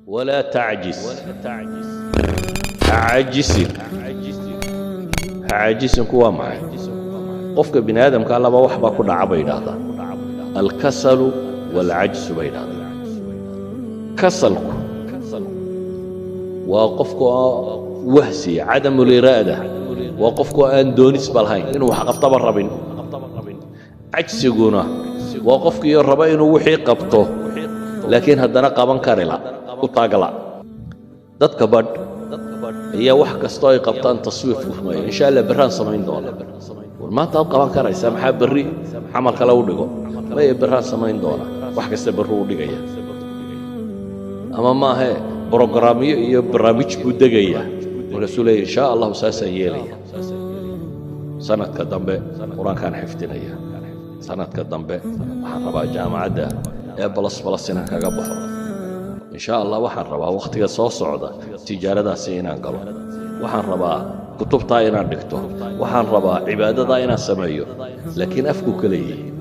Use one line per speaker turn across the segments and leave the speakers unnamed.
Walaa tacjis, ha caajisin. Ha caajisinku waa maxay? Qofka bini aadamka laba wax baa ku dhaca bay yidhaahdaan: alkasalu waalcajsu bay yidhahdaan. Kasalku waa qofka wahsiya, cadamu liraada, waa qofku aan doonisba lahayn inuu wax qabtaba rabin. Cajsiguna waa qofkii raba inuu wixii qabto, laakiin haddana qaban karila u taagla. Dadka badh ayaa wax kastoo ay qabtaan taswiif ku rumeeya: "Insha Allah, berraan samayn doona." War, maanta aad qaban karaysaa, maxaa berri camal kale u dhigo? Maya, berraan samayn doona. Wax kasta berri u dhigaya, ama maahee brogaraamyo iyo barnaamij buu degaya. Markaasuu leeya: "Insha Allahu, saasaan yeelaya. Sanadka dambe Qur-aankaan xifdinaya. Sanadka dambe waxaan rabaa jaamacadda ee plus plus inaan kaga baxo. Insha Allah, waxaan rabaa wakhtiga soo socda tijaaradaasi inaan galo. Waxaan rabaa kutubtaa inaan dhigto. Waxaan rabaa cibaadadaa inaan sameeyo." Laakiin afkuu ka leeyahay.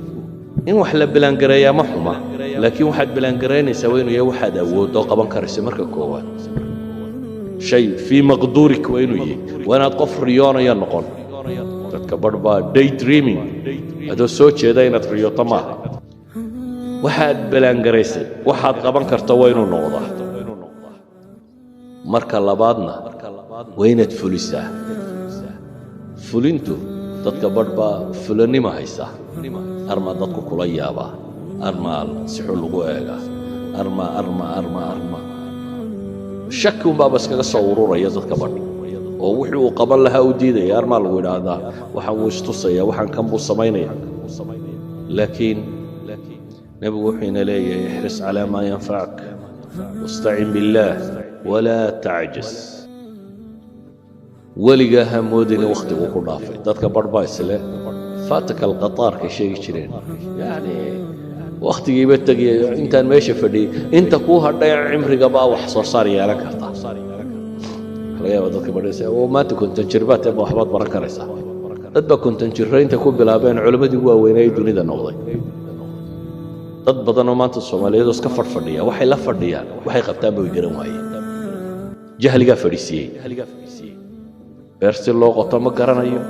In wax la plan gareeyaa ma xuma, laakiin waxaad plan garaynaysaa waa inuu yahay waxaad awoodoo qaban karaysa. Marka koowaad, shay fii maqduurik waa inuu yahay. Waa inaad qof riyoonaya noqon. Dadka barh baa day dreaming, adoo soo jeeda inaad riyooto maaha. Waxaad plan garaysay waxaad qaban karta waa inuu noqdaa. Marka labaadna, waa inaad fulisaa. Fulintu, dadka barh baa fulanima haysa. Armaa dadku kula yaabaa, armaa si xun lagu eegaa, arma arma arma arma shaki unbaaba iskaga soo ururaya dadka badh, oo wixii uu qaban lahaa u diidaya. Armaa lagu idhaahdaa, waxaan wuu istusaya, waxaan kan buu samaynaya. Laakiin Nebigu wuxuu ina leeyahay: احرص على ما ينفعك واستعن بالله ولا تعجز. Weligaa ha moodina wakhtigu ku dhaafay. Dadka barh baa isle فاتك القطار kay sheegi jireen, yacni wakhtigiiba tegiya intaan meesha fadhiyey. Inta kuu hadhay cimrigabaa wax soo saar yeelan karta. Waxa laga yaaba dadka badhaysa oo maanta 50 jir baad ba waxbaad baran karaysaa. Dad baa 50 jirro inta ku bilaabeen culammadii ugu waaweynaa ee dunida noqday. Dad badanoo maanta Soomaaliyeed oo iska fadhfadhiya, waxay la fadhiyaan, waxay qabtaan bay garan waayeen. Jahligaa fadhiisiiyey. Beer si loo qoto ma garanayo,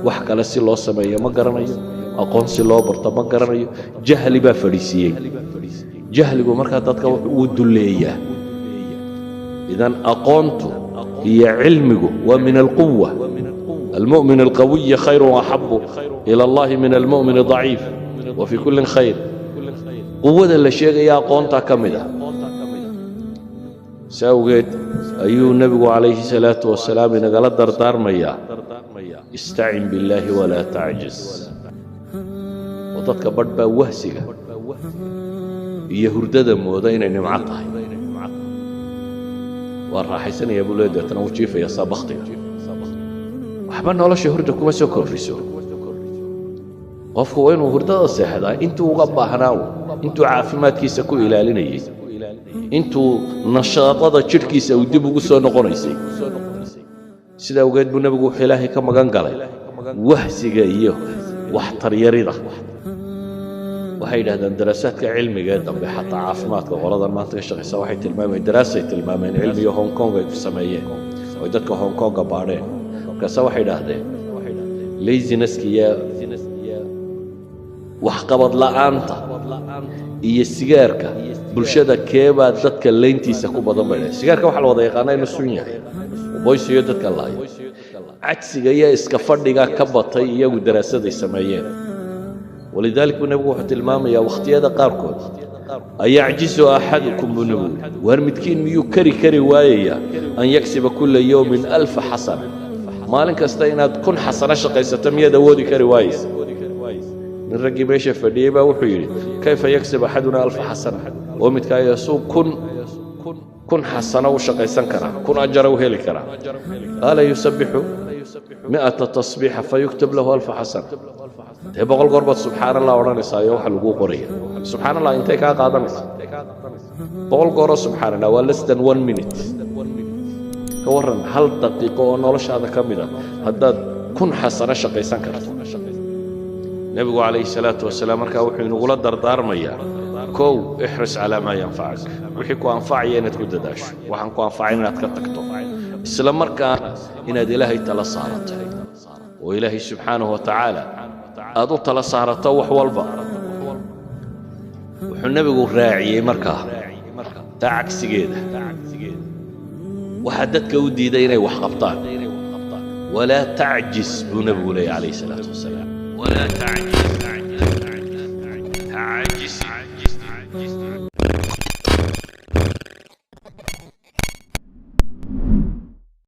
wax kale si loo sameeyo ma garanayo, aqoon si loo barto ma garanayo. Jahli baa fadhiisiiyey. Jahligu markaa dadka wuu dulleeyaa. Idan aqoontu iyo cilmigu waa min alquwa. المؤمن القوي خير وأحب إلى الله من المؤمن الضعيف وفي كل خير. Quwada la sheegaya aqoontaa ka mid ah. Si awgeed ayuu Nebigu calayhi salaatu wasalaam inagala dardaarmayaa: استعن بالله ولا تعجز. Oo dadka badh baa wahsiga iyo hurdada mooda inay nimco tahay. Waa raaxaysanaya buu lee, deetana wuu jiifaya saa bakhtiga. Waxba nolosha hurda kuma soo kordhiso. Qofku waa inuu hurdada seexdaa intuu uga baahnaa, intuu caafimaadkiisa ku ilaalinayey, intuu nashaadada jidhkiisa uu dib ugu soo noqonaysay. Sida awgeed buu Nebigu wuxuu Ilaahay ka magan galay wahsiga iyo waxtaryarida. Waxay yidhahdaan daraasaadka cilmiga ee dambe, xataa caafimaadka qoladan maanta ka shaqaysa, waxay tilmaameen, daraasay tilmaameen cilmiga Hong Kong ay ku sameeyeen, oy dadka Hong Konga baadheen. Markaase waxay idhaahdeen laziness ka iyo waxqabad la'aanta iyo sigaarka bulshada keebaa dadka layntiisa ku badan bay dhahen. Sigaarka waxaa la wada yaqaanaa inuu sun yahay, boysiyo dadka laayo. Cajsiga iyo iska fadhiga ka batay iyagu daraasaday sameeyeen. ولذلك buu Nebigu wuxuu tilmaamayaa wakhtiyada qaarkood: أيعجز أحدكم, buu Nebigu yidhi, waar midkiin miyuu kari kari waayayaa أن يكسب كل يوم 1000 حسنة? Maalin kasta inaad 1000 xasano shaqaysato miyaad awoodi kari waayeysa? Nin raggii meesha fadhiyey baa wuxuu yidhi: كيف يكسب أحدنا 1000 حسنة? Oo midkaayo suu 1000 xasano u shaqaysan karaa, 1000 ajara u heli karaa? قال: يسبح 100 تسبيحة فيكتب له 1000 حسنة. Dee 100 goor baad subxaan Allah odhanaysaa iyo waxa laguu qoraya. Subxaan Allah intay kaa qaadanaysa? 100 gooroo subxaan Allah waa less than one minute. Ka warran hal daqiiqo oo noloshaada ka mid a haddaad 1000 xasano shaqaysan karto? Nebigu calayhi salaatu wasalaam markaa wuxuu inagula dardaarmayaa Kow, احرص على ما ينفعك, wixii ku anfacaya inaad ku dadaasho, waxaan ku anfacayn inaad ka tagto, isla markaana inaad Ilaahay tala saarato oo Ilaahay subxaanahu wa tacaala aad u tala saarato wax walba. Wuxuu Nebigu raaciyey markaa taa cagsigeeda, waxaa dadka u diiday inay wax qabtaan. ولا تعجز buu Nebigu leeyay, calayhi salaatu wasalaam, ولا تعجز.